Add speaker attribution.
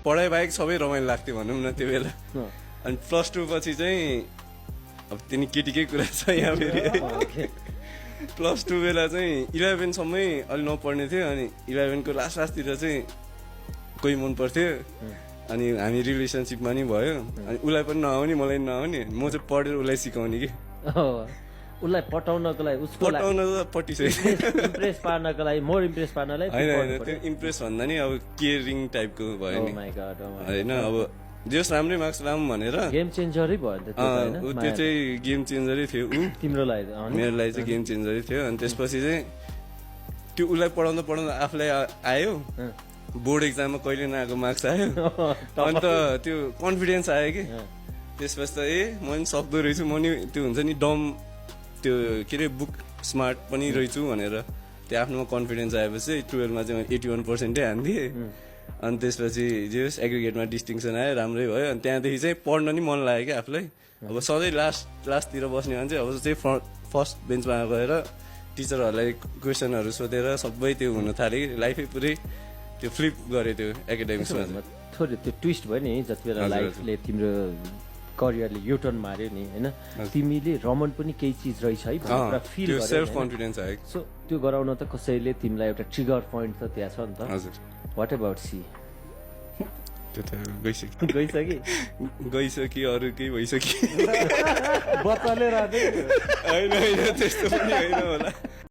Speaker 1: पढाइ बाहेक सबै रमाइलो लाग्थ्यो भनौँ न त्यो बेला अनि +2 पछि चाहिँ अब तिनी केटीकै कुरा छ यहाँ फेरि +2 बेला चाहिँ 11 सम्मै अलि नपढ्ने थियो अनि 11 को लास्टतिर चाहिँ कोही मन पर्थ्यो अनि हामी रिलेसनसिपमा नि भयो अनि उसलाई पनि नआउने मलाई पनि नआउने म चाहिँ पढेर उसलाई सिकाउने कि
Speaker 2: उसलाई पटाउनको लागि उसको
Speaker 1: पटाउन त पटिसक्यो
Speaker 2: इम्प्रेस पार्नको लागि मोर इम्प्रेस पार्नलाई
Speaker 1: होइन त्यो इम्प्रेस भन्दा नि अब केयरिङ टाइपको भयो नि होइन अब जस राम्रै मार्क्स लाऊँ भनेर
Speaker 2: गेम चेन्जरै भयो नि त
Speaker 1: त्यो चाहिँ गेम चेन्जरै थियो
Speaker 2: तिम्रो लागि
Speaker 1: मेरो लागि चाहिँ गेम चेन्जरै थियो अनि त्यसपछि चाहिँ त्यो उसलाई पढाउँदा आफूलाई आयो बोर्ड एक्जाममा कहिले नआएको मार्क्स आयो अन्त त्यो कन्फिडेन्स आयो कि त्यसपछि त म नि सक्दो रहेछु म नि त्यो हुन्छ नि डम त्यो के अरे बुक स्मार्ट पनि रहेछु भनेर त्यो आफ्नोमा कन्फिडेन्स आएपछि 12मा चाहिँ 81% हान्दिएँ अनि त्यसपछि जे होस् एग्रिगेटमा डिस्टिङसन आयो राम्रै भयो अनि त्यहाँदेखि चाहिँ पढ्न नि मन लाग्यो क्या आफूलाई अब सधैँ लास्टतिर बस्ने भने चाहिँ अब चाहिँ फर्स्ट बेन्चमा गएर टिचरहरूलाई क्वेसनहरू सोधेर सबै त्यो हुन थाल्यो कि लाइफै पुरै त्यो फ्लिप गऱ्यो त्यो एकाडेमिक्समा
Speaker 2: थोरै त्यो ट्विस्ट भयो नि जति बेला लाइफले तिम्रो करियरले युटर्न मार्यो नि होइन तिमीले रमन पनि केही चिज रहेछ है भनेर फिल गर्यो
Speaker 1: सेल्फ कन्फिडेन्स आयो
Speaker 2: सो त्यो गराउन त कसैले तिमीलाई एउटा ट्रिगर पोइन्ट त त्यहाँ छ नि त
Speaker 1: हजुर
Speaker 2: वाट अबाउट सी
Speaker 1: त्यो त गइसक्यो अरू केही भइसक्यो
Speaker 2: बच्चाले
Speaker 1: होइन त्यस्तो पनि होइन होला